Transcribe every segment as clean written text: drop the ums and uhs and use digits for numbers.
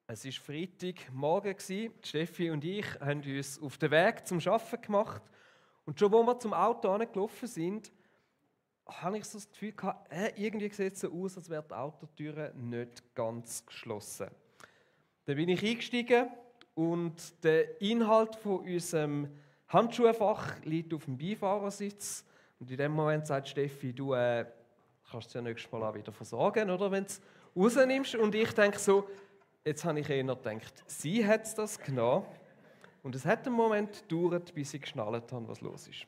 Es war Freitagmorgen, Steffi und ich haben uns auf den Weg zum Arbeiten gemacht. Und schon, wo wir zum Auto angelaufen sind, habe ich so das Gefühl gehabt, irgendwie sieht es so aus, als wäre die Autotür nicht ganz geschlossen. Dann bin ich eingestiegen und der Inhalt von unserem Handschuhfach liegt auf dem Beifahrersitz. Und in dem Moment sagt Steffi, du kannst es ja nächstes Mal auch wieder versorgen, oder, wenn du es rausnimmst. Und ich denke so, jetzt habe ich eher gedacht, sie hat das genommen. Und es hat einen Moment gedauert, bis ich geschnallt habe, was los ist.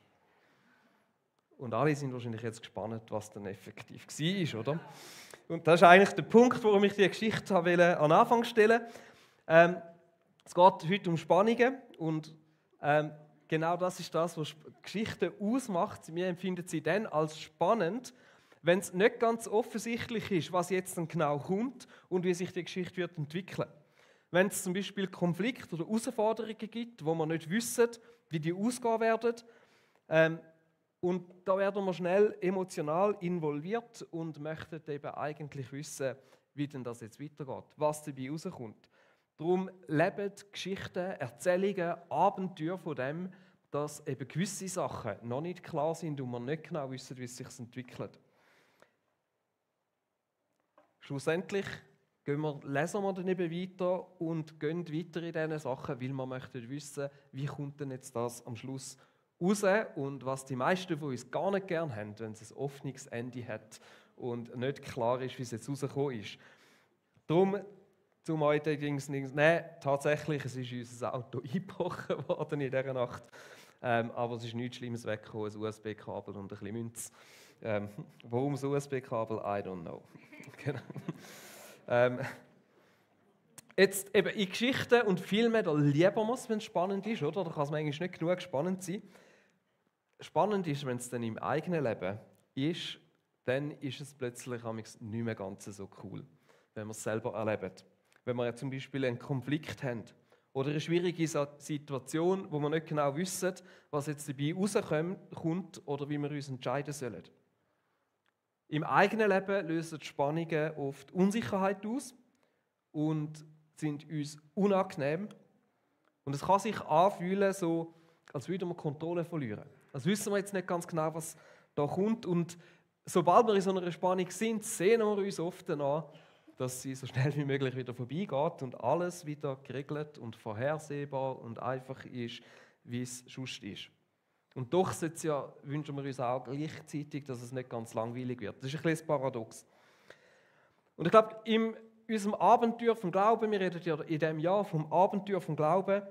Und alle sind wahrscheinlich jetzt gespannt, was dann effektiv war, oder? Und das ist eigentlich der Punkt, warum ich diese Geschichte an den Anfang stellen wollte. Es geht heute um Spannungen und genau das ist das, was Geschichten ausmacht. Wir empfinden sie dann als spannend, wenn es nicht ganz offensichtlich ist, was jetzt dann genau kommt und wie sich die Geschichte wird entwickeln. Wenn es zum Beispiel Konflikte oder Herausforderungen gibt, wo wir nicht wissen, wie die ausgehen werden, und da werden wir schnell emotional involviert und möchten eben eigentlich wissen, wie denn das jetzt weitergeht, was dabei rauskommt. Darum leben Geschichten, Erzählungen, Abenteuer von dem, dass eben gewisse Sachen noch nicht klar sind und wir nicht genau wissen, wie es sich entwickelt. Schlussendlich lesen wir dann eben weiter und gehen weiter in diesen Sachen, weil wir möchten wissen, wie kommt denn jetzt das am Schluss raus und was die meisten von uns gar nicht gerne haben, wenn es ein offenes Ende hat und nicht klar ist, wie es jetzt rausgekommen ist. Darum, zum heute nein, tatsächlich, es ist unser Auto eingebrochen worden in dieser Nacht, aber es ist nichts Schlimmes weggekommen, ein USB-Kabel und ein bisschen Münze. Warum das USB-Kabel? I don't know. Jetzt eben in Geschichten und Filmen, da lieben wir es, wenn es spannend ist, oder? Da kann es manchmal nicht genug spannend sein. Spannend ist, wenn es dann im eigenen Leben ist, dann ist es plötzlich nicht mehr ganz so cool, wenn wir es selber erleben. Wenn wir ja zum Beispiel einen Konflikt haben oder eine schwierige Situation, wo wir nicht genau wissen, was jetzt dabei rauskommt oder wie wir uns entscheiden sollen. Im eigenen Leben lösen Spannungen oft Unsicherheit aus und sind uns unangenehm. Und es kann sich anfühlen, so, als würden wir Kontrolle verlieren. Als wissen wir jetzt nicht ganz genau, was da kommt. Und sobald wir in so einer Spannung sind, sehen wir uns oft an, dass sie so schnell wie möglich wieder vorbeigeht und alles wieder geregelt und vorhersehbar und einfach ist, wie es sonst ist. Und doch wünschen wir uns auch gleichzeitig, dass es nicht ganz langweilig wird. Das ist ein bisschen Paradox. Und ich glaube, in unserem Abenteuer vom Glauben, wir reden ja in diesem Jahr vom Abenteuer vom Glauben,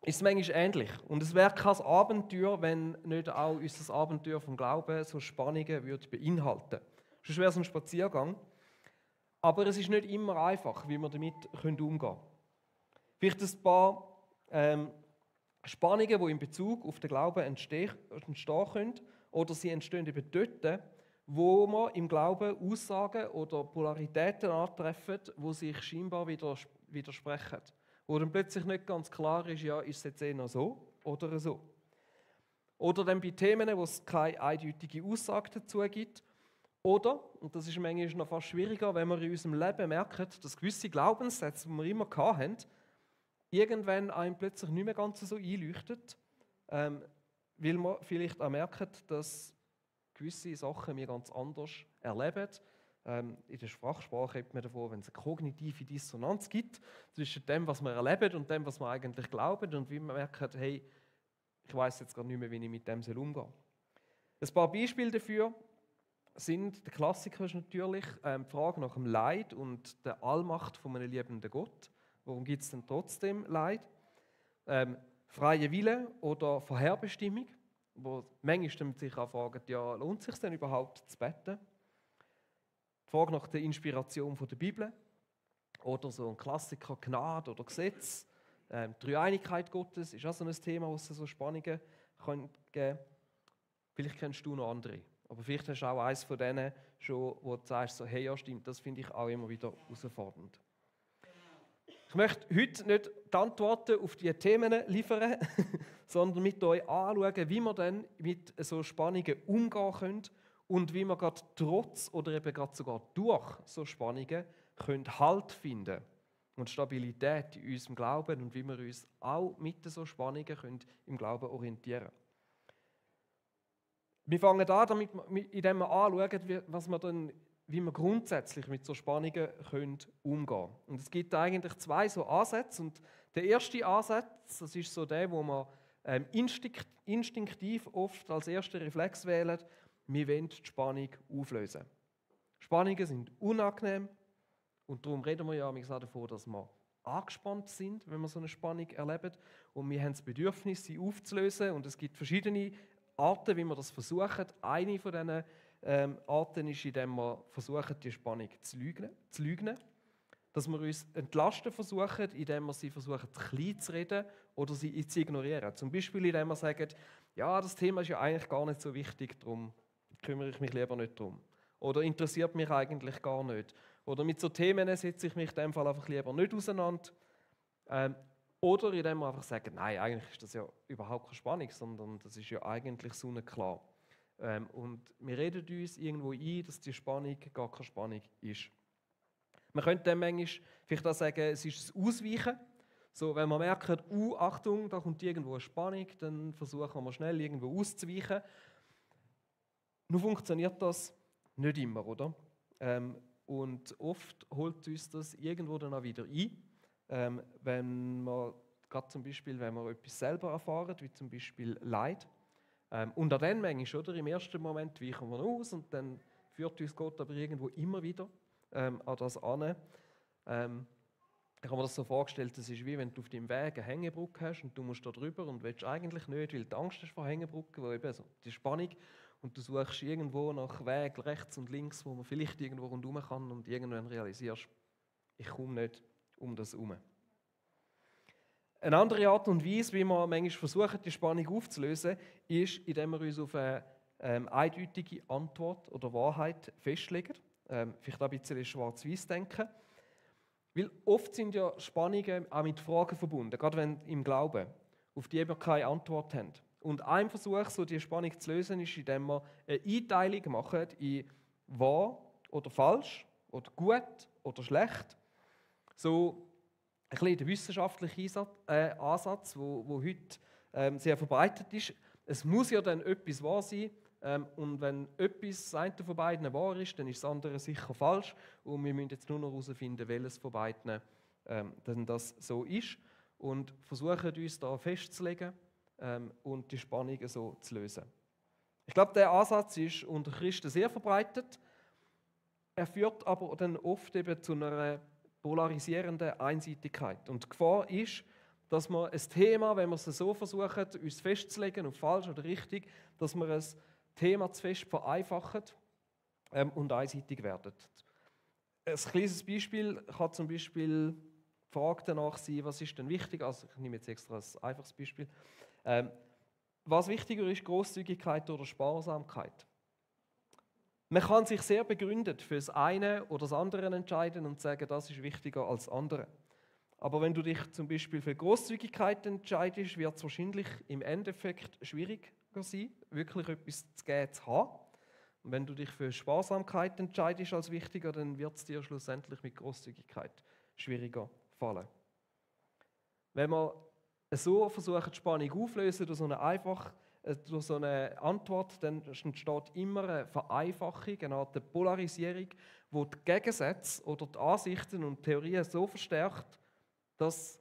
ist es manchmal ähnlich. Und es wäre kein Abenteuer, wenn nicht auch unser Abenteuer vom Glauben so Spannungen würde beinhalten. Sonst wäre es ein Spaziergang. Aber es ist nicht immer einfach, wie wir damit umgehen können. Vielleicht ein paar Spannungen, die in Bezug auf den Glauben entstehen können, oder sie entstehen eben dort, wo wir im Glauben Aussagen oder Polaritäten antreffen, die sich scheinbar widersprechen. Wo dann plötzlich nicht ganz klar ist, ja, ist es jetzt eher so oder so. Oder dann bei Themen, wo es keine eindeutige Aussage dazu gibt. Oder, und das ist manchmal noch fast schwieriger, wenn wir in unserem Leben merken, dass gewisse Glaubenssätze, die wir immer hatten, irgendwann einem plötzlich nicht mehr ganz so einleuchtet, weil wir vielleicht auch merken, dass gewisse Sachen wir ganz anders erleben. In der Sprachsprache redet man davon, wenn es eine kognitive Dissonanz gibt zwischen dem, was wir erleben und dem, was wir eigentlich glauben und wie wir merken, hey, ich weiß jetzt gar nicht mehr, wie ich mit dem umgehen soll. Ein paar Beispiele dafür sind, der Klassiker ist natürlich die Frage nach dem Leid und der Allmacht von einem liebenden Gott. Warum gibt es denn trotzdem Leid? Freie Wille oder Vorherbestimmung, wo manchmal sich auch fragen, ja, lohnt es sich denn überhaupt zu beten? Die Frage nach der Inspiration von der Bibel oder so ein Klassiker Gnade oder Gesetz. Die Dreieinigkeit Gottes ist auch so ein Thema, wo es so Spannungen geben kann. Vielleicht kennst du noch andere, aber vielleicht hast du auch eines von denen schon, wo du sagst, so, hey, ja stimmt, das finde ich auch immer wieder herausfordernd. Ich möchte heute nicht die Antworten auf diese Themen liefern, sondern mit euch anschauen, wie wir dann mit so Spannungen umgehen können und wie wir gerade trotz oder eben gerade sogar durch so Spannungen können Halt finden und Stabilität in unserem Glauben und wie wir uns auch mit so Spannungen können im Glauben orientieren können. Wir fangen an, indem wir anschauen, wie wir grundsätzlich mit so Spannungen umgehen können. Und es gibt eigentlich zwei so Ansätze. Und der erste Ansatz, das ist so der, wo man instinktiv oft als ersten Reflex wählen, wir wollen die Spannung auflösen. Spannungen sind unangenehm und darum reden wir ja auch davon, dass wir angespannt sind, wenn wir so eine Spannung erleben. Und wir haben das Bedürfnis, sie aufzulösen. Und es gibt verschiedene Arten, wie wir das versuchen. Eine von diesen Arten ist, indem wir versuchen, die Spannung zu leugnen. Dass wir uns entlasten versuchen, indem wir sie versuchen, klein zu reden oder sie zu ignorieren. Zum Beispiel, indem wir sagen, ja, das Thema ist ja eigentlich gar nicht so wichtig, darum kümmere ich mich lieber nicht drum. Oder interessiert mich eigentlich gar nicht. Oder mit so Themen setze ich mich in dem Fall einfach lieber nicht auseinander. Oder indem wir einfach sagen, nein, eigentlich ist das ja überhaupt keine Spannung, sondern das ist ja eigentlich sonnenklar. Und wir reden uns irgendwo ein, dass die Spannung gar keine Spannung ist. Man könnte dann manchmal vielleicht auch sagen, es ist das Ausweichen. So, wenn wir merken, Achtung, da kommt irgendwo eine Spannung, dann versuchen wir schnell irgendwo auszuweichen. Nur funktioniert das nicht immer, oder? Und oft holt uns das irgendwo dann auch wieder ein, wenn wir gerade zum Beispiel, wenn wir etwas selber erfahren, wie zum Beispiel Leid. Und an den manchmal, oder? Im ersten Moment weichen wir aus und dann führt uns Gott aber irgendwo immer wieder an das an. Ich habe mir das so vorgestellt, das ist wie wenn du auf deinem Weg eine Hängebrücke hast und du musst da drüber und willst eigentlich nicht, weil du Angst hast vor Hängebrücken, wo eben so die Spannung und du suchst irgendwo nach Weg rechts und links, wo man vielleicht irgendwo rundherum kann und irgendwann realisierst, ich komme nicht um das herum. Eine andere Art und Weise, wie wir manchmal versuchen, die Spannung aufzulösen, ist, indem wir uns auf eine eindeutige Antwort oder Wahrheit festlegen. Vielleicht auch ein bisschen schwarz-weiß denken. Weil oft sind ja Spannungen auch mit Fragen verbunden, gerade wenn im Glauben, auf die wir keine Antwort haben. Und ein Versuch, so die Spannung zu lösen, ist, indem wir eine Einteilung machen in wahr oder falsch oder gut oder schlecht. So ein bisschen der wissenschaftliche Ansatz, der heute sehr verbreitet ist. Es muss ja dann etwas wahr sein. Und wenn etwas das eine von beiden wahr ist, dann ist das andere sicher falsch. Und wir müssen jetzt nur noch herausfinden, welches von beiden denn das so ist. Und versuchen uns da festzulegen und die Spannungen so zu lösen. Ich glaube, der Ansatz ist unter Christen sehr verbreitet. Er führt aber dann oft eben zu einer polarisierenden Einseitigkeit. Und die Gefahr ist, dass wir ein Thema, wenn wir es so versuchen, uns festzulegen, auf falsch oder richtig, dass wir es Thema zu fest vereinfachen und einseitig werden. Ein kleines Beispiel kann zum Beispiel die Frage danach sein, was ist denn wichtig? Also ich nehme jetzt extra ein einfaches Beispiel. Was wichtiger ist, Großzügigkeit oder Sparsamkeit? Man kann sich sehr begründet für das eine oder das andere entscheiden und sagen, das ist wichtiger als das andere. Aber wenn du dich zum Beispiel für Großzügigkeit entscheidest, wird es wahrscheinlich im Endeffekt schwierig sein, wirklich etwas zu geben zu haben. Und wenn du dich für Sparsamkeit entscheidest als wichtiger, dann wird es dir schlussendlich mit Großzügigkeit schwieriger fallen. Wenn wir so versuchen, die Spannung aufzulösen durch so eine Antwort, dann entsteht immer eine Vereinfachung, eine Art Polarisierung, wo die Gegensätze oder die Ansichten und Theorien so verstärkt, dass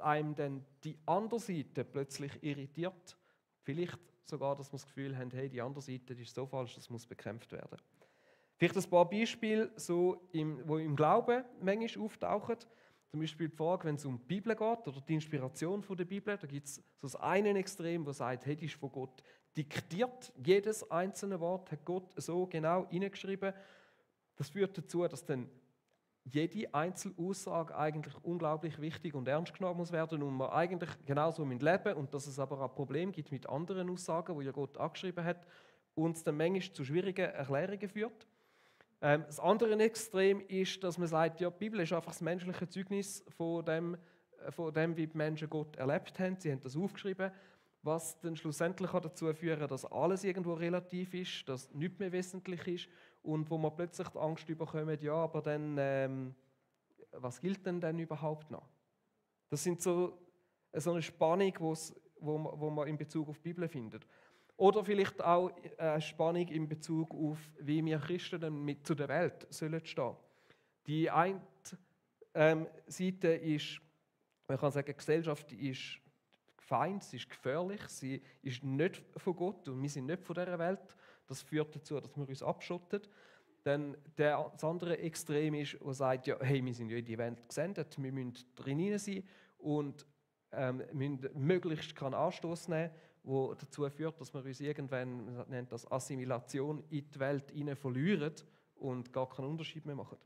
einem dann die andere Seite plötzlich irritiert. Vielleicht sogar, dass wir das Gefühl haben, hey, die andere Seite ist so falsch, das muss bekämpft werden. Vielleicht ein paar Beispiele, die im Glauben manchmal auftauchen. Zum Beispiel die Frage, wenn es um die Bibel geht oder die Inspiration von der Bibel, da gibt es so das eine Extrem, das sagt, hey, die ist von Gott diktiert. Jedes einzelne Wort hat Gott so genau hineingeschrieben. Das führt dazu, dass dann jede Einzelaussage eigentlich unglaublich wichtig und ernst genommen muss werden und man eigentlich genauso leben muss und dass es aber auch Probleme gibt mit anderen Aussagen, die ja Gott angeschrieben hat und es dann manchmal zu schwierigen Erklärungen führt. Das andere Extrem ist, dass man sagt, ja, die Bibel ist einfach das menschliche Zeugnis von dem, wie die Menschen Gott erlebt haben. Sie haben das aufgeschrieben, was dann schlussendlich dazu führt, dass alles irgendwo relativ ist, dass nichts mehr wesentlich ist und wo man plötzlich die Angst bekommt, ja, aber dann was gilt denn überhaupt noch? Das sind so eine Spannung, wo man in Bezug auf die Bibel findet. Oder vielleicht auch eine Spannung in Bezug auf, wie wir Christen dann zu der Welt sollen stehen. Die eine Seite ist, man kann sagen, die Gesellschaft ist Feind, sie ist gefährlich, sie ist nicht von Gott und wir sind nicht von dieser Welt. Das führt dazu, dass wir uns abschotten. Dann das andere Extrem ist, das sagt, ja, hey, wir sind ja in die Welt gesendet, wir müssen drin sein und müssen möglichst keinen Anstoß nehmen, der dazu führt, dass wir uns irgendwann, man nennt das Assimilation, in die Welt hinein verlieren und gar keinen Unterschied mehr machen.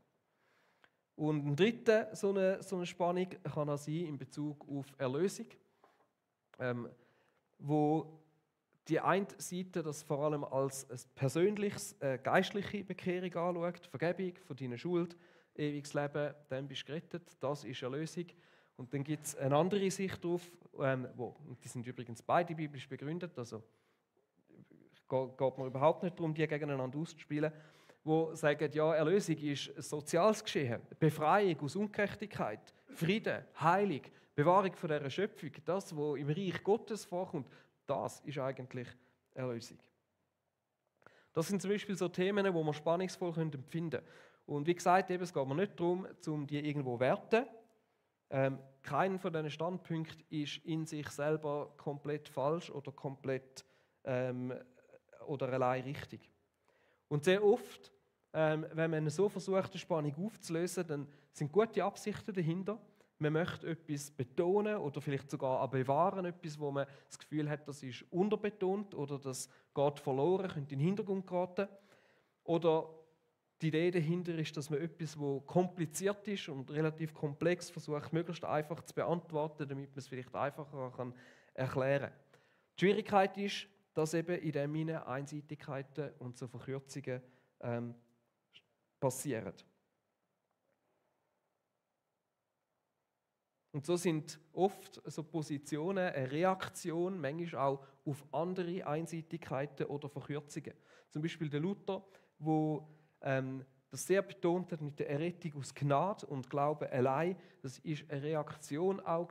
Und ein dritter so eine Spannung kann auch sein in Bezug auf Erlösung, wo die eine Seite das vor allem als ein persönliches, geistliche Bekehrung anschaut, Vergebung von deiner Schuld, ewiges Leben, dann bist du gerettet, das ist Erlösung. Und dann gibt es eine andere Sicht darauf, und die sind übrigens beide biblisch begründet, also geht mir überhaupt nicht darum, die gegeneinander auszuspielen, wo sagen, ja, Erlösung ist ein soziales Geschehen, Befreiung aus Ungerechtigkeit, Frieden, Heilung, Bewahrung von dieser Schöpfung, das, was im Reich Gottes vorkommt, das ist eigentlich Erlösung. Das sind zum Beispiel so Themen, wo man spannungsvoll empfinden können. Und wie gesagt, es geht mir nicht darum, um die irgendwo zu werten. Keiner von diesen Standpunkten ist in sich selber komplett falsch oder komplett oder allein richtig. Und sehr oft, wenn man so versucht, eine Spannung aufzulösen, dann sind gute Absichten dahinter. Man möchte etwas betonen oder vielleicht sogar auch bewahren, etwas, wo man das Gefühl hat, das ist unterbetont oder das geht verloren, könnte in den Hintergrund geraten. Oder die Idee dahinter ist, dass man etwas, das kompliziert ist und relativ komplex versucht, möglichst einfach zu beantworten, damit man es vielleicht einfacher erklären kann. Die Schwierigkeit ist, dass eben in dem Sinne Einseitigkeiten und so Verkürzungen passieren. Und so sind oft so Positionen eine Reaktion, manchmal auch auf andere Einseitigkeiten oder Verkürzungen. Zum Beispiel der Luther, wo das sehr betont hat mit der Errettung aus Gnade und Glauben allein. Das ist eine Reaktion auch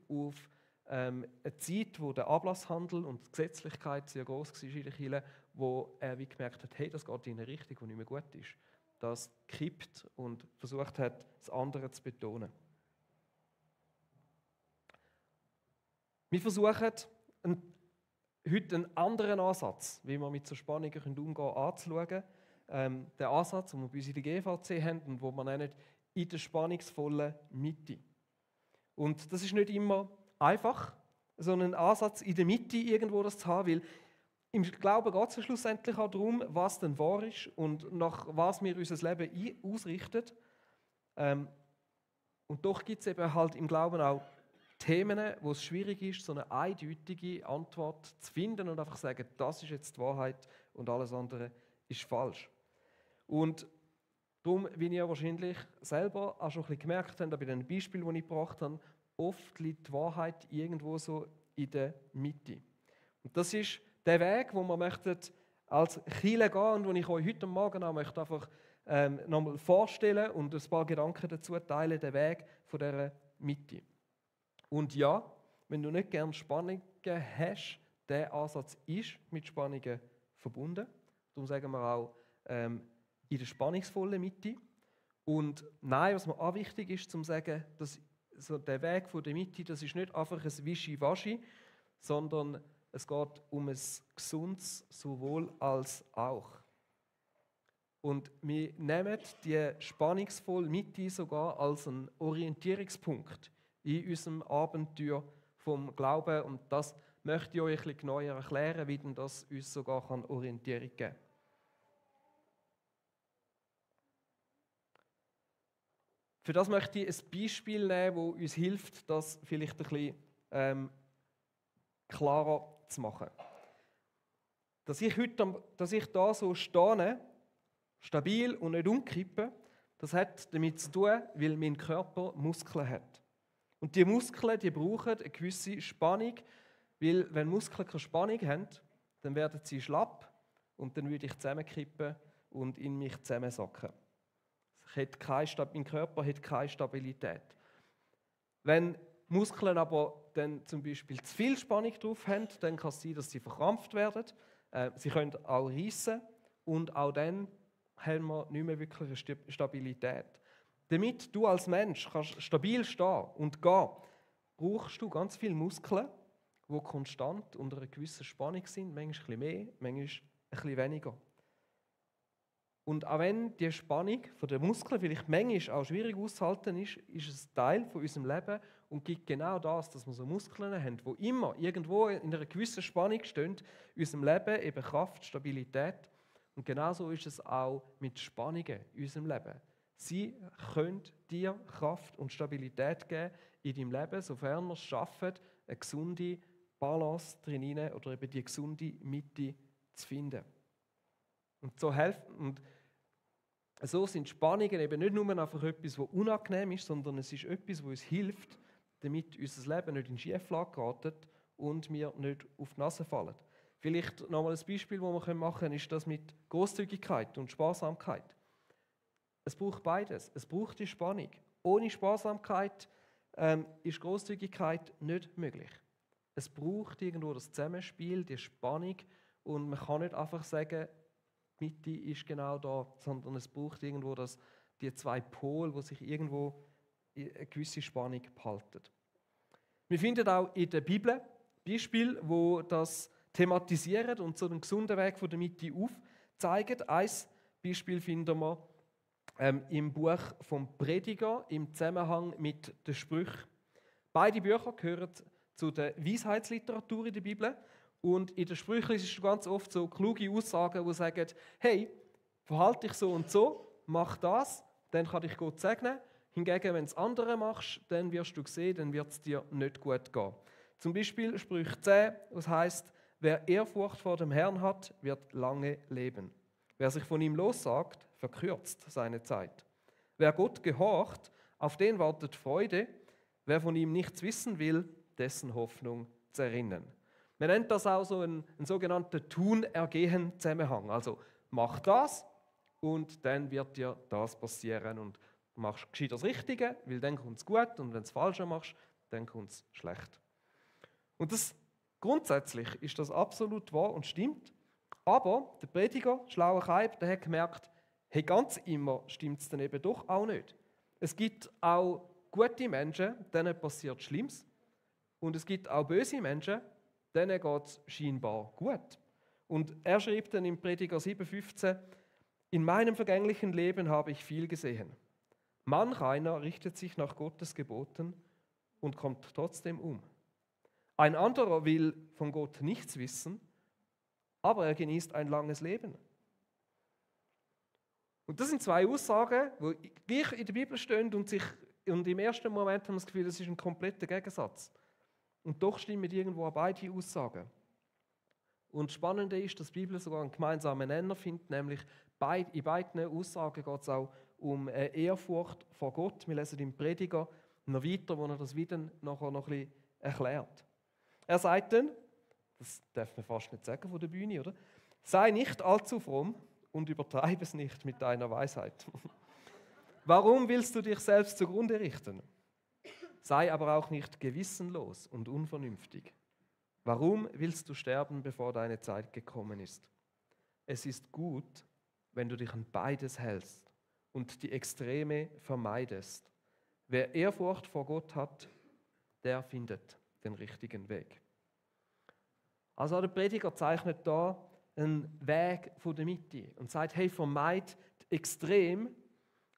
auf eine Zeit, wo der Ablasshandel und die Gesetzlichkeit sehr groß war in der Kirche, wo er wie gemerkt hat, hey, das geht in eine Richtung, die nicht mehr gut ist. Das kippt und versucht hat, das andere zu betonen. Wir versuchen heute einen anderen Ansatz, wie wir mit so Spannungen umgehen können, anzuschauen. Der Ansatz, den wir bei uns in der GVC haben und den wir nennen, in der spannungsvollen Mitte. Und das ist nicht immer einfach, so einen Ansatz in der Mitte irgendwo das zu haben, weil im Glauben geht es schlussendlich auch darum, was denn wahr ist und nach was wir unser Leben ausrichten. Und doch gibt es eben halt im Glauben auch Themen, wo es schwierig ist, so eine eindeutige Antwort zu finden und einfach zu sagen, das ist jetzt die Wahrheit und alles andere ist falsch. Und darum, wie ihr wahrscheinlich selber auch schon ein bisschen gemerkt habt, bei den Beispielen, die ich gebracht habe, oft liegt die Wahrheit irgendwo so in der Mitte. Und das ist der Weg, wo wir als Kirche gehen und den ich euch heute Morgen auch möchte einfach nochmal vorstellen und ein paar Gedanken dazu teilen, den Weg von dieser Mitte. Und ja, wenn du nicht gerne Spannungen hast, der Ansatz ist mit Spannungen verbunden. Darum sagen wir auch in der spannungsvollen Mitte. Und nein, was mir auch wichtig ist, zu sagen, dass so der Weg von der Mitte, das ist nicht einfach ein Wischi-Waschi, sondern es geht um ein gesundes sowohl als auch. Und wir nehmen die spannungsvolle Mitte sogar als einen Orientierungspunkt in unserem Abenteuer vom Glauben. Und das möchte ich euch ein bisschen genauer erklären, wie denn das uns sogar Orientierung geben kann. Für das möchte ich ein Beispiel nehmen, das uns hilft, das vielleicht ein bisschen klarer zu machen. Dass ich da so stehe, stabil und nicht umkippe, das hat damit zu tun, weil mein Körper Muskeln hat. Und die Muskeln, die brauchen eine gewisse Spannung, weil wenn Muskeln keine Spannung haben, dann werden sie schlapp und dann würde ich zusammenkippen und in mich zusammensacken. mein Körper hat keine Stabilität. Wenn Muskeln aber dann zum Beispiel zu viel Spannung drauf haben, dann kann es sein, dass sie verkrampft werden. Sie können auch reissen und auch dann haben wir nicht mehr wirklich eine Stabilität. Damit du als Mensch kannst stabil stehen und gehen, brauchst du ganz viele Muskeln, die konstant unter einer gewissen Spannung sind, manchmal ein bisschen mehr, manchmal ein bisschen weniger. Und auch wenn die Spannung der Muskeln vielleicht manchmal auch schwierig auszuhalten ist, ist es Teil von unserem Leben und gibt genau das, dass wir so Muskeln haben, die immer irgendwo in einer gewissen Spannung stehen, in unserem Leben eben Kraft, Stabilität. Und genauso ist es auch mit Spannungen in unserem Leben. Sie können dir Kraft und Stabilität geben in deinem Leben, sofern wir es schaffen, eine gesunde Balance drin oder eben die gesunde Mitte zu finden. Und so sind Spannungen eben nicht nur einfach etwas, was unangenehm ist, sondern es ist etwas, was uns hilft, damit unser Leben nicht in Schieflage gerät und wir nicht auf die Nase fallen. Vielleicht nochmal ein Beispiel, das wir machen können, ist das mit Großzügigkeit und Sparsamkeit. Es braucht beides. Es braucht die Spannung. Ohne Sparsamkeit ist Großzügigkeit nicht möglich. Es braucht irgendwo das Zusammenspiel, die Spannung und man kann nicht einfach sagen, die Mitte ist genau da, sondern es braucht irgendwo die zwei Pole, die sich irgendwo in eine gewisse Spannung behalten. Wir finden auch in der Bibel Beispiele, wo das thematisieren und so einen gesunden Weg von der Mitte aufzeigen. Ein Beispiel finden wir im Buch vom Prediger im Zusammenhang mit den Sprüchen. Beide Bücher gehören zu der Weisheitsliteratur in der Bibel. Und in den Sprüchen ist es ganz oft so kluge Aussagen, die sagen, hey, verhalte dich so und so, mach das, dann kann dich Gott segnen. Hingegen, wenn du es andere machst, dann wirst du sehen, dann wird es dir nicht gut gehen. Zum Beispiel Sprüche 10, was heißt, wer Ehrfurcht vor dem Herrn hat, wird lange leben. Wer sich von ihm lossagt, verkürzt seine Zeit. Wer Gott gehorcht, auf den wartet Freude. Wer von ihm nichts wissen will, dessen Hoffnung zerrinnen. Man nennt das auch so einen sogenannten Tun-Ergehen-Zusammenhang. Also mach das und dann wird dir das passieren. Und du machst gescheit das Richtige, weil dann kommt es gut und wenn du das Falsche machst, dann kommt es schlecht. Und grundsätzlich ist das absolut wahr und stimmt. Aber der Prediger, schlauer Kaib, der hat gemerkt, hey, ganz immer stimmt es dann eben doch auch nicht. Es gibt auch gute Menschen, denen passiert Schlimmes. Und es gibt auch böse Menschen, denen geht es scheinbar gut. Und er schreibt dann im Prediger 7,15: In meinem vergänglichen Leben habe ich viel gesehen. Manch einer richtet sich nach Gottes Geboten und kommt trotzdem um. Ein anderer will von Gott nichts wissen, aber er genießt ein langes Leben. Und das sind zwei Aussagen, die gleich in der Bibel stehen und im ersten Moment haben wir das Gefühl, das ist ein kompletter Gegensatz. Und doch stimmen irgendwo beide Aussagen. Und das Spannende ist, dass die Bibel sogar einen gemeinsamen Nenner findet, nämlich in beiden Aussagen geht es auch um eine Ehrfurcht vor Gott. Wir lesen im Prediger noch weiter, wo er das wieder nachher noch ein bisschen erklärt. Er sagt dann, das darf man fast nicht sagen von der Bühne, oder? Sei nicht allzu fromm und übertreibe es nicht mit deiner Weisheit. Warum willst du dich selbst zugrunde richten? Sei aber auch nicht gewissenlos und unvernünftig. Warum willst du sterben, bevor deine Zeit gekommen ist? Es ist gut, wenn du dich an beides hältst und die Extreme vermeidest. Wer Ehrfurcht vor Gott hat, der findet den richtigen Weg. Also der Prediger zeichnet da einen Weg von der Mitte und sagt, hey, vermeid die Extrem.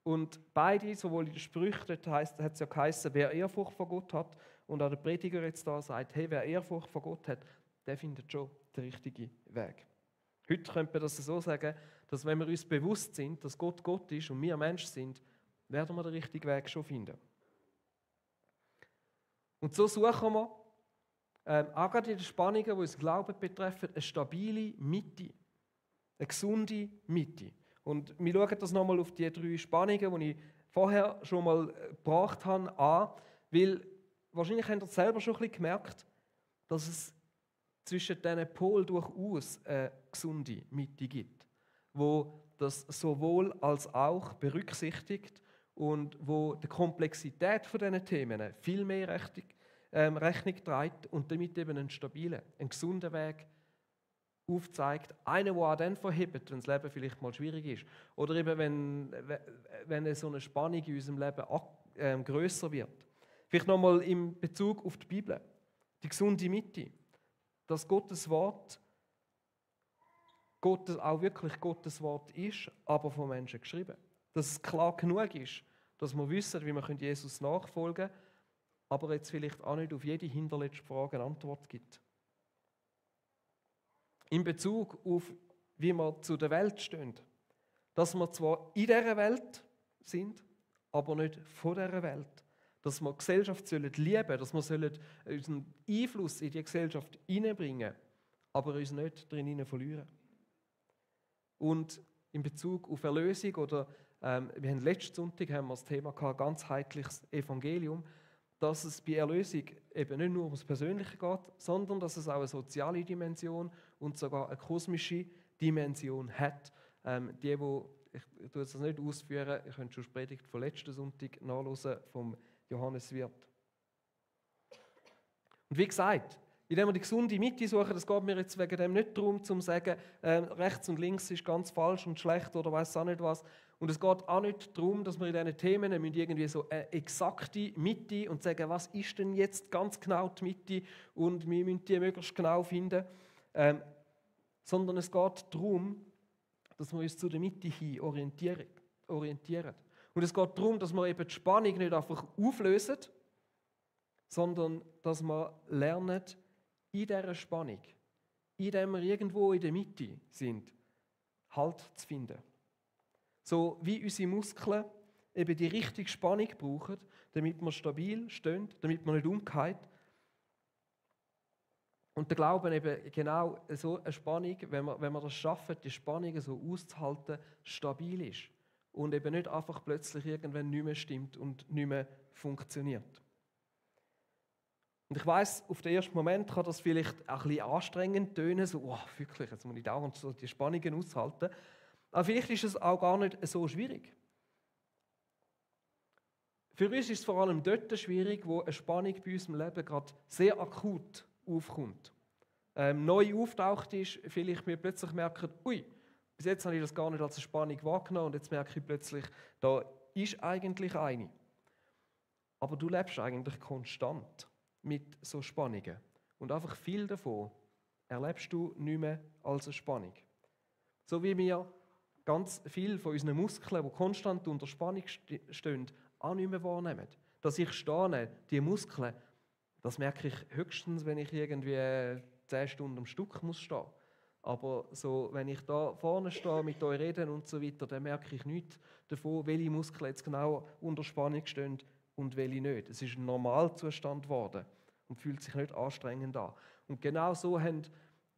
Und beide, sowohl in den Sprüchen, dort hat es ja geheißen, wer Ehrfurcht vor Gott hat, und auch der Prediger jetzt da sagt, hey, wer Ehrfurcht vor Gott hat, der findet schon den richtigen Weg. Heute könnte man das so sagen, dass wenn wir uns bewusst sind, dass Gott Gott ist und wir Mensch sind, werden wir den richtigen Weg schon finden. Und so suchen wir, auch gerade in den Spannungen, die uns Glauben betreffen, eine stabile Mitte, eine gesunde Mitte. Und wir schauen das nochmal auf die 3 Spannungen, die ich vorher schon mal gebracht habe, an, weil wahrscheinlich habt ihr selber schon ein bisschen gemerkt, dass es zwischen diesen Polen durchaus eine gesunde Mitte gibt, wo das sowohl als auch berücksichtigt und wo der Komplexität von diesen Themen viel mehr Rechnung trägt und damit eben einen stabilen, einen gesunden Weg aufzeigt. Einen, der auch dann verhebt, wenn das Leben vielleicht mal schwierig ist. Oder eben, wenn so eine Spannung in unserem Leben grösser wird. Vielleicht nochmal in Bezug auf die Bibel. Die gesunde Mitte. Dass Gottes Wort auch wirklich Gottes Wort ist, aber von Menschen geschrieben. Dass es klar genug ist, dass wir wissen, wie wir Jesus nachfolgen können, aber jetzt vielleicht auch nicht auf jede hinterletzte Frage eine Antwort gibt. In Bezug auf, wie wir zu der Welt stehen. Dass wir zwar in dieser Welt sind, aber nicht von dieser Welt. Dass wir die Gesellschaft lieben sollen, dass wir unseren Einfluss in die Gesellschaft hineinbringen, aber uns nicht darin verlieren. Und in Bezug auf Erlösung, oder wir haben letzten Sonntag das Thema gehabt, ganzheitliches Evangelium, dass es bei Erlösung eben nicht nur ums Persönliche geht, sondern dass es auch eine soziale Dimension und sogar eine kosmische Dimension hat. Ich tue das nicht ausführen, ihr könnt schon die Predigt von letzten Sonntag nachhören, vom Johannes Wirth. Und wie gesagt, indem wir die gesunde Mitte suchen, das geht mir jetzt wegen dem nicht darum, zu sagen, rechts und links ist ganz falsch und schlecht oder weiß auch nicht was. Und es geht auch nicht darum, dass wir in diesen Themen irgendwie so eine exakte Mitte und sagen, was ist denn jetzt ganz genau die Mitte und wir müssen die möglichst genau finden. Sondern es geht darum, dass wir uns zu der Mitte hin orientieren. Und es geht darum, dass wir eben die Spannung nicht einfach auflösen, sondern dass wir lernen, in dieser Spannung, indem wir irgendwo in der Mitte sind, Halt zu finden. So wie unsere Muskeln eben die richtige Spannung brauchen, damit wir stabil stehen, damit wir nicht umfallen. Und der Glauben eben genau so eine Spannung, wenn wir das schaffen, die Spannung so auszuhalten, stabil ist. Und eben nicht einfach plötzlich irgendwann nicht mehr stimmt und nicht mehr funktioniert. Und ich weiss, auf den ersten Moment kann das vielleicht auch ein bisschen anstrengend tönen, so, oh, wirklich, jetzt muss ich dauernd so die Spannungen aushalten. Aber vielleicht ist es auch gar nicht so schwierig. Für uns ist es vor allem dort schwierig, wo eine Spannung bei unserem Leben gerade sehr akut aufkommt. Neu auftaucht ist, vielleicht wir plötzlich merken, ui, bis jetzt habe ich das gar nicht als eine Spannung wahrgenommen und jetzt merke ich plötzlich, da ist eigentlich eine. Aber du lebst eigentlich konstant mit so Spannungen. Und einfach viel davon erlebst du nicht mehr als eine Spannung. So wie wir ganz viel von unseren Muskeln, die konstant unter Spannung stehen, auch nicht mehr wahrnehmen. Dass ich stehe, die Muskeln, das merke ich höchstens, wenn ich irgendwie 10 Stunden am Stück muss stehen. Aber so, wenn ich da vorne stehe, mit euch reden und so weiter, dann merke ich nichts davon, welche Muskeln jetzt genau unter Spannung stehen und welche nicht. Es ist ein Normalzustand geworden und fühlt sich nicht anstrengend an. Und genau so hat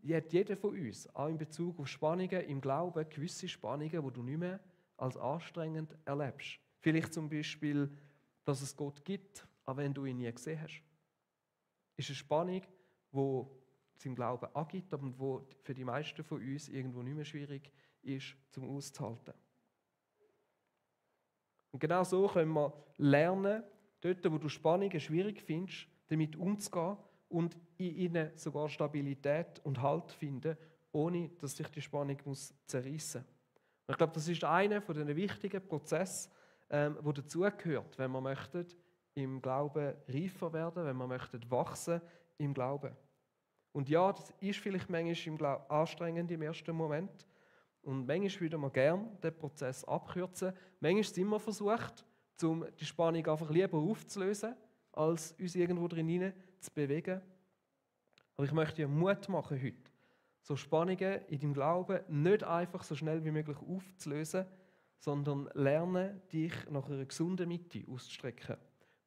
jeder von uns, auch in Bezug auf Spannungen im Glauben, gewisse Spannungen, die du nicht mehr als anstrengend erlebst. Vielleicht zum Beispiel, dass es Gott gibt, aber wenn du ihn nie gesehen hast. Ist eine Spannung, die es im Glauben angibt, aber die für die meisten von uns irgendwo nicht mehr schwierig ist, zum auszuhalten. Und genau so können wir lernen, dort, wo du Spannungen schwierig findest, damit umzugehen und in ihnen sogar Stabilität und Halt finden, ohne dass sich die Spannung zerreissen muss. Und ich glaube, das ist einer von den wichtigen Prozessen, der dazugehört, wenn wir möchten, im Glauben reifer werden, wenn wir möchten wachsen im Glauben. Und ja, das ist vielleicht manchmal im Glauben anstrengend im ersten Moment. Und manchmal würden wir gerne den Prozess abkürzen. Manchmal sind wir versucht, die Spannung einfach lieber aufzulösen, als uns irgendwo drin zu bewegen. Aber ich möchte dir Mut machen heute, so Spannungen in deinem Glauben nicht einfach so schnell wie möglich aufzulösen, sondern lernen, dich nach einer gesunden Mitte auszustrecken.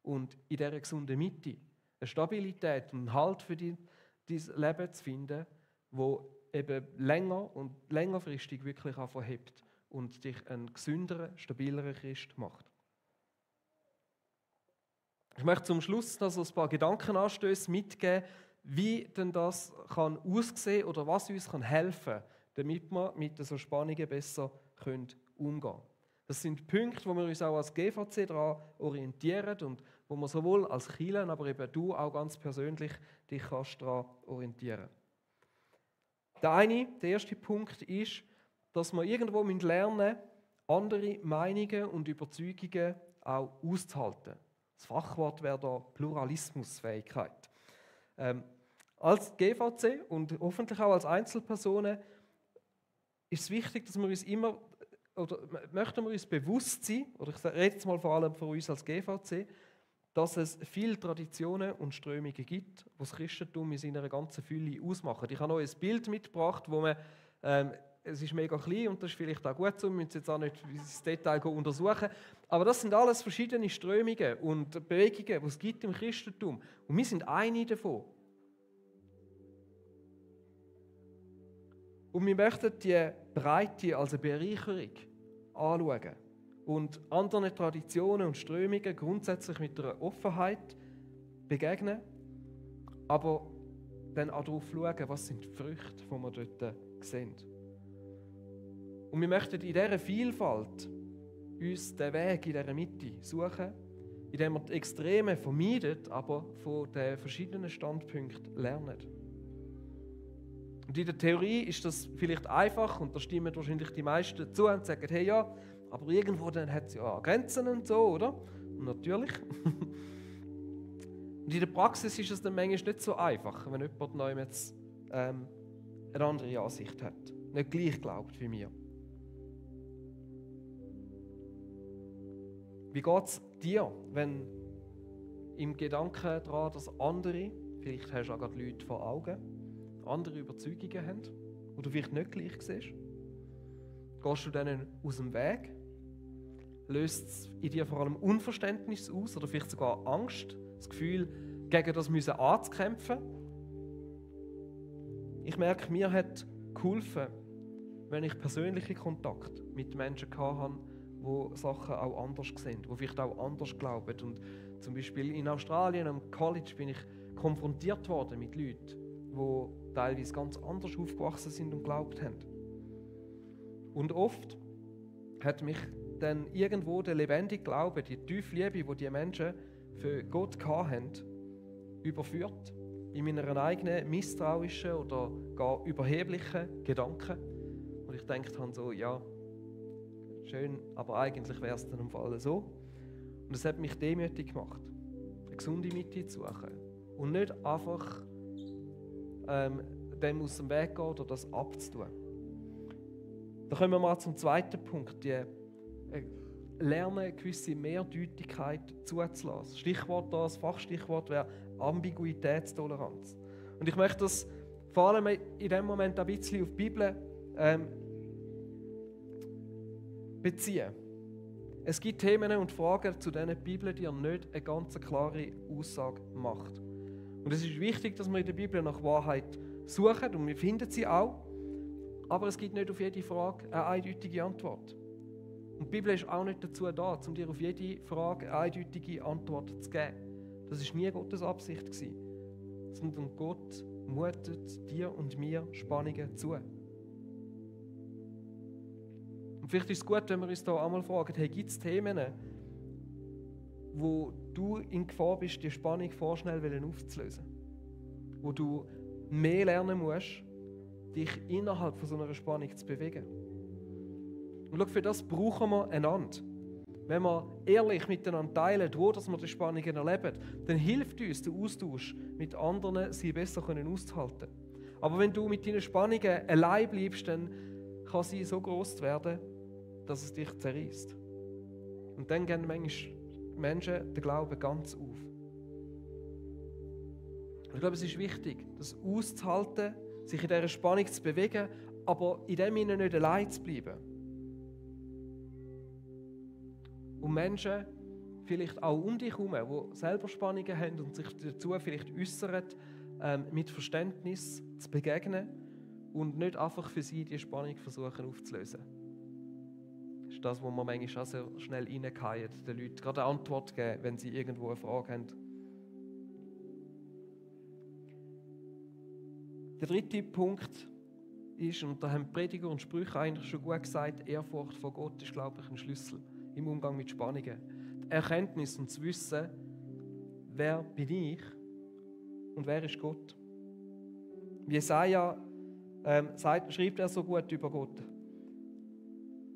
Und in dieser gesunden Mitte eine Stabilität und einen Halt für dein Leben zu finden, wo eben länger und längerfristig wirklich auch verhebt und dich einen gesünderen, stabileren Christ macht. Ich möchte zum Schluss noch so ein paar Gedankenanstöße mitgeben, wie denn das kann aussehen oder was uns helfen kann, damit wir mit so Spannungen besser umgehen können. Das sind Punkte, wo wir uns auch als GVC daran orientieren und wo wir sowohl als Kirche, aber eben du auch ganz persönlich dich kannst daran orientieren. Der erste Punkt ist, dass wir irgendwo lernen müssen, andere Meinungen und Überzeugungen auch auszuhalten. Das Fachwort wäre da Pluralismusfähigkeit. Als GVC und hoffentlich auch als Einzelpersonen ist es wichtig, dass wir uns immer, oder möchten wir uns bewusst sein, oder ich rede jetzt mal vor allem von uns als GVC, dass es viele Traditionen und Strömungen gibt, die das Christentum in seiner ganzen Fülle ausmachen. Ich habe euch ein Bild mitgebracht, wo man, es ist mega klein und das ist vielleicht auch gut so, wir müssen jetzt auch nicht das Detail untersuchen, aber das sind alles verschiedene Strömungen und Bewegungen, die es gibt im Christentum. Und wir sind eine davon. Und wir möchten die Breite als eine Bereicherung anschauen und anderen Traditionen und Strömungen grundsätzlich mit einer Offenheit begegnen, aber dann auch darauf schauen, was sind die Früchte, die wir dort sehen. Und wir möchten in dieser Vielfalt uns den Weg in dieser Mitte suchen, indem wir die Extreme vermeiden, aber von den verschiedenen Standpunkten lernen. Und in der Theorie ist das vielleicht einfach und da stimmen wahrscheinlich die meisten zu und sagen, hey ja, aber irgendwo dann hat es ja Grenzen und so, oder? Und natürlich. Und in der Praxis ist es dann manchmal nicht so einfach, wenn jemand neu jetzt eine andere Ansicht hat, nicht gleich glaubt wie mir. Wie geht es dir, wenn im Gedanken daran, dass andere, vielleicht hast du auch gerade Leute vor Augen, andere Überzeugungen haben, die du vielleicht nicht gleich siehst? Gehst du denen aus dem Weg? Löst es in dir vor allem Unverständnis aus oder vielleicht sogar Angst, das Gefühl, gegen das müssen anzukämpfen? Ich merke, mir hat geholfen, wenn ich persönliche Kontakt mit Menschen hatte, die Sachen auch anders sehen, die vielleicht auch anders glauben. Und zum Beispiel in Australien am College bin ich konfrontiert worden mit Leuten, die teilweise ganz anders aufgewachsen sind und geglaubt haben. Und oft hat mich dann irgendwo der lebendige Glaube, die tiefe Liebe, die Menschen für Gott hatten, überführt in meiner eigenen misstrauischen oder gar überheblichen Gedanken. Und ich dachte dann so, ja, schön, aber eigentlich wäre es dann im Fall so. Und das hat mich demütig gemacht, eine gesunde Mitte zu suchen und nicht einfach dem aus dem Weg gehen oder das abzutun. Da kommen wir mal zum zweiten Punkt, die lernen, eine gewisse Mehrdeutigkeit zuzulassen. Stichwort da, das Fachstichwort wäre Ambiguitätstoleranz. Und ich möchte das vor allem in dem Moment ein bisschen auf die Bibel beziehen. Es gibt Themen und Fragen, zu denen die Bibel dir nicht eine ganz klare Aussage macht. Und es ist wichtig, dass wir in der Bibel nach Wahrheit suchen und wir finden sie auch, aber es gibt nicht auf jede Frage eine eindeutige Antwort. Und die Bibel ist auch nicht dazu da, um dir auf jede Frage eine eindeutige Antwort zu geben. Das war nie Gottes Absicht gewesen, sondern Gott mutet dir und mir Spannungen zu. Und vielleicht ist es gut, wenn wir uns da einmal fragen, hey, gibt es Themen, wo du in Gefahr bist, die Spannung vorschnell aufzulösen? Wo du mehr lernen musst, dich innerhalb von so einer Spannung zu bewegen. Und schau, für das brauchen wir einander. Wenn wir ehrlich miteinander teilen, wo dass wir die Spannungen erleben, dann hilft uns der Austausch mit anderen, sie besser auszuhalten. Aber wenn du mit deinen Spannungen allein bleibst, dann kann sie so groß werden, dass es dich zerreißt. Und dann gehen manchmal Menschen den Glauben ganz auf. Und ich glaube, es ist wichtig, das auszuhalten, sich in dieser Spannung zu bewegen, aber in dem Sinne nicht allein zu bleiben. Und Menschen vielleicht auch um dich herum, die selber Spannungen haben und sich dazu vielleicht äußern, mit Verständnis zu begegnen und nicht einfach für sie die Spannung versuchen aufzulösen. Das ist das, wo man manchmal auch sehr schnell reingehen, den Leuten gerade eine Antwort geben, wenn sie irgendwo eine Frage haben. Der dritte Punkt ist, und da haben Prediger und Sprüche eigentlich schon gut gesagt, Ehrfurcht vor Gott ist, glaube ich, ein Schlüssel im Umgang mit Spannungen. Die Erkenntnis und zu wissen, wer bin ich und wer ist Gott. Wie Jesaja schreibt er so gut über Gott.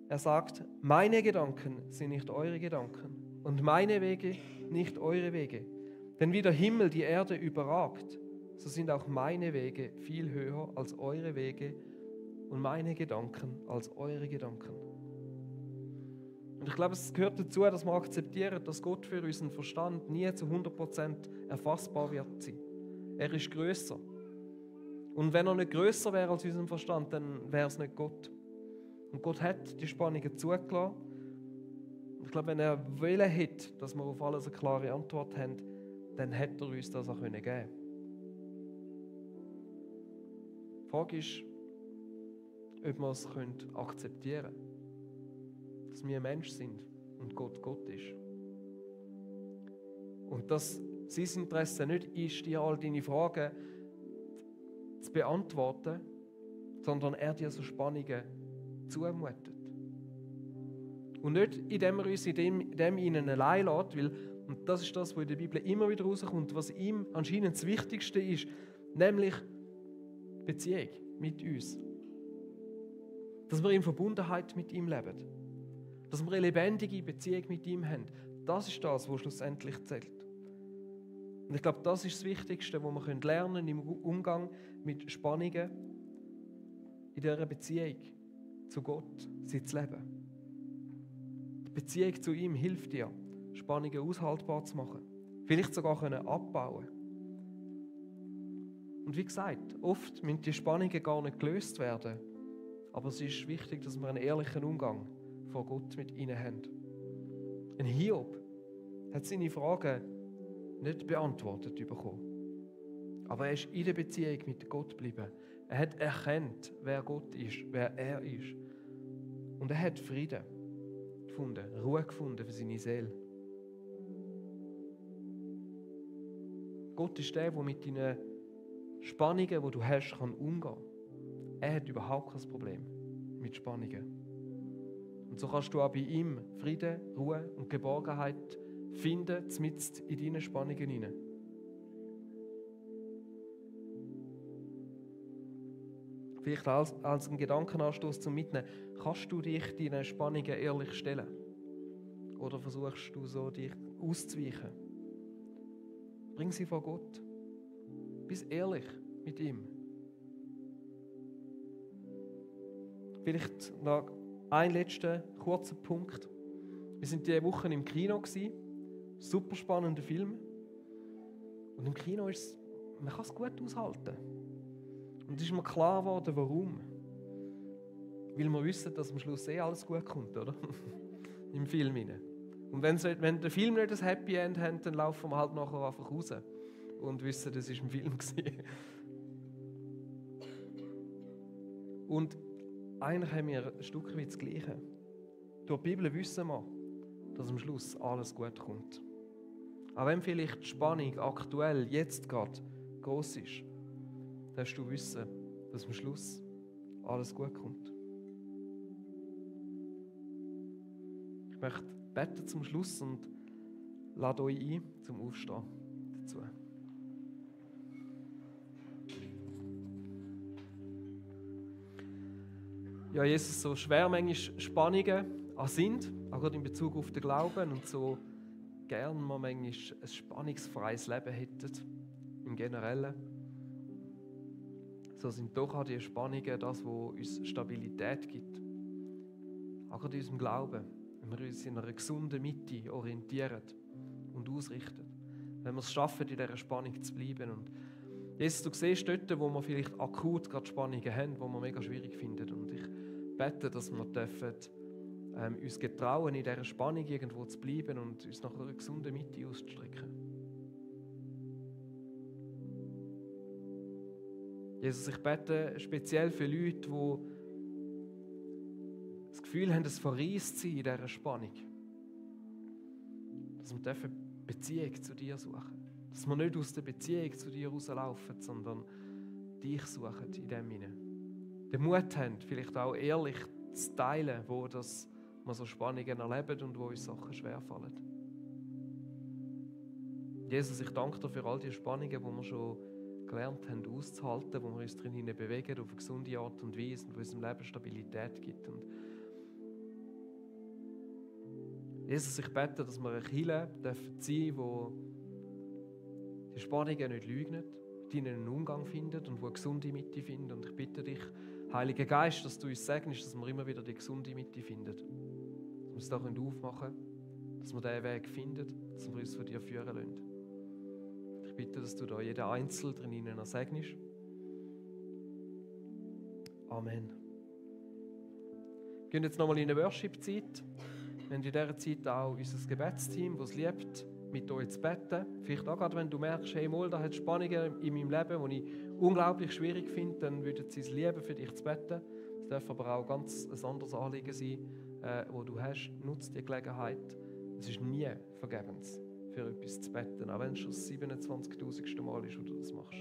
Er sagt, meine Gedanken sind nicht eure Gedanken und meine Wege nicht eure Wege. Denn wie der Himmel die Erde überragt, so sind auch meine Wege viel höher als eure Wege und meine Gedanken als eure Gedanken. Und ich glaube, es gehört dazu, dass wir akzeptieren, dass Gott für unseren Verstand nie zu 100% erfassbar wird sein. Er ist grösser. Und wenn er nicht grösser wäre als unser Verstand, dann wäre es nicht Gott. Und Gott hat die Spannungen zugelassen. Und ich glaube, wenn er wollen hätte, dass wir auf alles eine klare Antwort haben, dann hätte er uns das auch geben können. Die Frage ist, ob wir es akzeptieren können, dass wir ein Mensch sind und Gott Gott ist. Und dass sein Interesse nicht ist, dir all deine Fragen zu beantworten, sondern er dir so Spannungen zumutet. Und nicht, indem er uns in dem ihnen allein lässt, weil, und das ist das, was in der Bibel immer wieder rauskommt, was ihm anscheinend das Wichtigste ist, nämlich Beziehung mit uns. Dass wir in Verbundenheit mit ihm leben. Dass wir eine lebendige Beziehung mit ihm haben. Das ist das, was schlussendlich zählt. Und ich glaube, das ist das Wichtigste, was wir lernen können im Umgang mit Spannungen, in dieser Beziehung zu Gott, sie zu leben. Die Beziehung zu ihm hilft dir, Spannungen aushaltbar zu machen. Vielleicht sogar abbauen. Und wie gesagt, oft müssen die Spannungen gar nicht gelöst werden. Aber es ist wichtig, dass wir einen ehrlichen Umgang vor Gott mit ihnen haben. Ein Hiob hat seine Fragen nicht beantwortet bekommen. Aber er ist in der Beziehung mit Gott geblieben. Er hat erkannt, wer Gott ist, wer er ist. Und er hat Frieden gefunden, Ruhe gefunden für seine Seele. Gott ist der mit deinen Spannungen, die du hast, kann umgehen. Er hat überhaupt kein Problem mit Spannungen. Und so kannst du auch bei ihm Frieden, Ruhe und Geborgenheit finden, mitten in deinen Spannungen hinein. Vielleicht als einen Gedankenanstoß zum Mitnehmen. Kannst du dich deinen Spannungen ehrlich stellen? Oder versuchst du so, dich auszuweichen? Bring sie vor Gott. Bist ehrlich mit ihm. Vielleicht noch ein letzter kurzer Punkt. Wir waren diese Woche im Kino. Super spannender Film. Und im Kino ist man kann es gut aushalten. Und es ist mir klar geworden, warum. Weil wir wissen, dass am Schluss alles gut kommt, oder? Im Film hinein. Und wenn der Film nicht ein Happy End hat, dann laufen wir halt nachher einfach raus und wissen, das war ein Film. Und eigentlich haben wir ein Stück weit das Gleiche. Durch die Bibel wissen wir, dass am Schluss alles gut kommt. Auch wenn vielleicht die Spannung aktuell, jetzt gerade, gross ist, darfst du wissen, dass am Schluss alles gut kommt. Ich möchte beten zum Schluss und lade euch ein, zum Aufstehen dazu. Ja, Jesus, so schwer manchmal Spannungen sind, auch gerade in Bezug auf den Glauben und so gern wir manchmal ein spannungsfreies Leben hätten, im Generellen. So sind doch auch die Spannungen das, was uns Stabilität gibt. Auch gerade in unserem Glauben, wenn wir uns in einer gesunden Mitte orientieren und ausrichten. Wenn wir es schaffen, in dieser Spannung zu bleiben. Und Jesus, du siehst dort, wo wir vielleicht akut gerade Spannungen haben, die wir mega schwierig finden. Und ich bete, dass wir dürfen, uns getrauen, in dieser Spannung irgendwo zu bleiben und uns nach einer gesunden Mitte auszustrecken. Jesus, ich bete speziell für Leute, die das Gefühl haben, es verreist sie in dieser Spannung. Dass wir Beziehung zu dir suchen. Dass wir nicht aus der Beziehung zu dir rauslaufen, sondern dich suchen in dem hinein. den Mut haben, vielleicht auch ehrlich zu teilen, wo das wir so Spannungen erleben und wo uns Sachen schwerfallen. Jesus, ich danke dir für all die Spannungen, die wir schon gelernt haben auszuhalten, wo wir uns drin bewegen, auf eine gesunde Art und Weise und wo unserem Leben Stabilität gibt. Und Jesus, ich bete, dass wir eine Kirche sein dürfen, wo die Spannungen nicht leugnen, mit ihnen einen Umgang finden und wo eine gesunde Mitte finden. Und ich bitte dich, Heiliger Geist, dass du uns segnest, dass wir immer wieder die gesunde Mitte finden. Dass wir es da aufmachen können, dass wir diesen Weg finden, dass wir uns von dir führen lassen. Ich bitte, dass du da jeden Einzelnen drin segnest. Amen. Wir gehen jetzt nochmal in eine Worship-Zeit. Wir haben in dieser Zeit auch unser Gebetsteam, das es liebt, mit euch zu beten. Vielleicht auch gerade, wenn du merkst, hey, da hat Spannungen in meinem Leben, die ich unglaublich schwierig finde, dann würden sie es lieben, für dich zu beten. Es darf aber auch ganz ein anderes Anliegen sein, wo du hast. Nutze die Gelegenheit. Es ist nie vergebens, für etwas zu beten, auch wenn es schon das 27.000. Mal ist, wo du das machst.